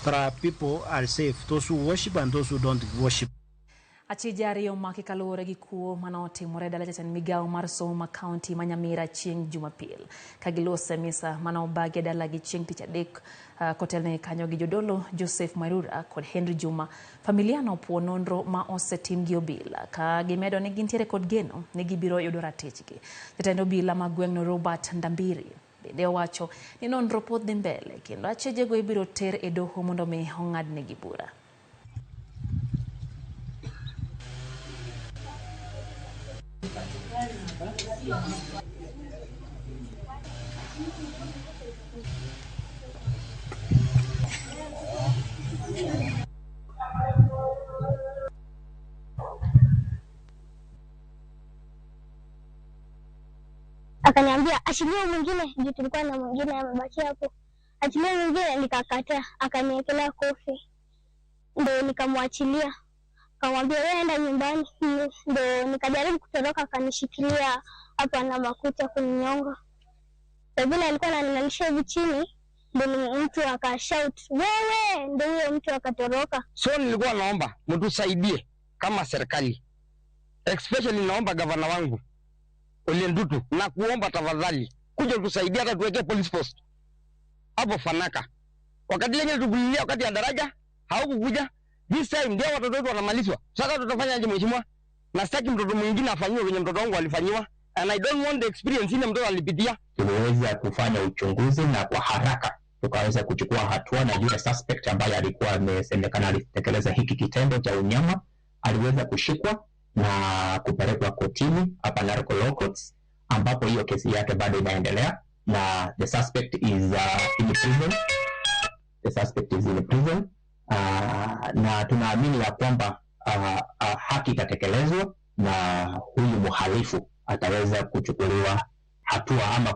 But our people are safe, those who worship and those who don't worship. Achije ariyo omaki kaluwore gi kuo mane otimore e dala jatend migawo mar somo ma kaunti ma Nyamira chieng' Jumapil. Ka gilose misa mane obagi e dalagi chieng' tich adek kotelnegi kanyo gi jodolo Joseph Mwairura kod Henry Juma. Familia no opuo nonro ma osetim gi obila ka gimedo ni gintiere kod geno ni gibiro yudo ratichgi. Jatend obila ma gweng'no Robert Ndambiri bende owacho ni nonro pod dhi mbele kendo achijego ibiro ter e doho mondo mi ong'adnegi bura. Akaniambia achilie mwingine, juu tulikuwa na mwingine amebaki hapo, achilie mwingine. Nikakataa, akaniekelea kofi, ndo nikamwachilia. Akamwambia wewe enda nyumbani. Ndo nikajaribu kutoroka, akanishikilia hapa na makuta kuninyonga. Vile alikuwa ananilalisha hivi chini, ndo mtu akashout wewe, ndo huyo mtu akatoroka. So nilikuwa naomba mtusaidie kama serikali, especially naomba gavana wangu Ole Ntutu, na kuomba tafadhali kuja tusaidie, hata tuweke police post hapo Fanaka. Wakati lenye tukulilia wakati ya daraja haukukuja. This time ndio watoto wetu wanamalizwa. Sasa tutafanya aje mheshimiwa? Na sitaki mtoto mwingine afanyiwe kwenye mtoto wangu alifanyiwa. And I don't want the experience ile mtoto alipitia. Tuliweza kufanya uchunguzi na kwa haraka tukaweza kuchukua hatua, na yule suspect ambaye alikuwa amesemekana alitekeleza hiki kitendo cha unyama aliweza kushikwa na kupelekwa kotini hapa Narok Law Courts, ambapo hiyo kesi yake bado inaendelea na the suspect is in prison. The suspect is in prison. Na tunaamini ya kwamba haki itatekelezwa na huyu mhalifu ataweza kuchukuliwa hatua ama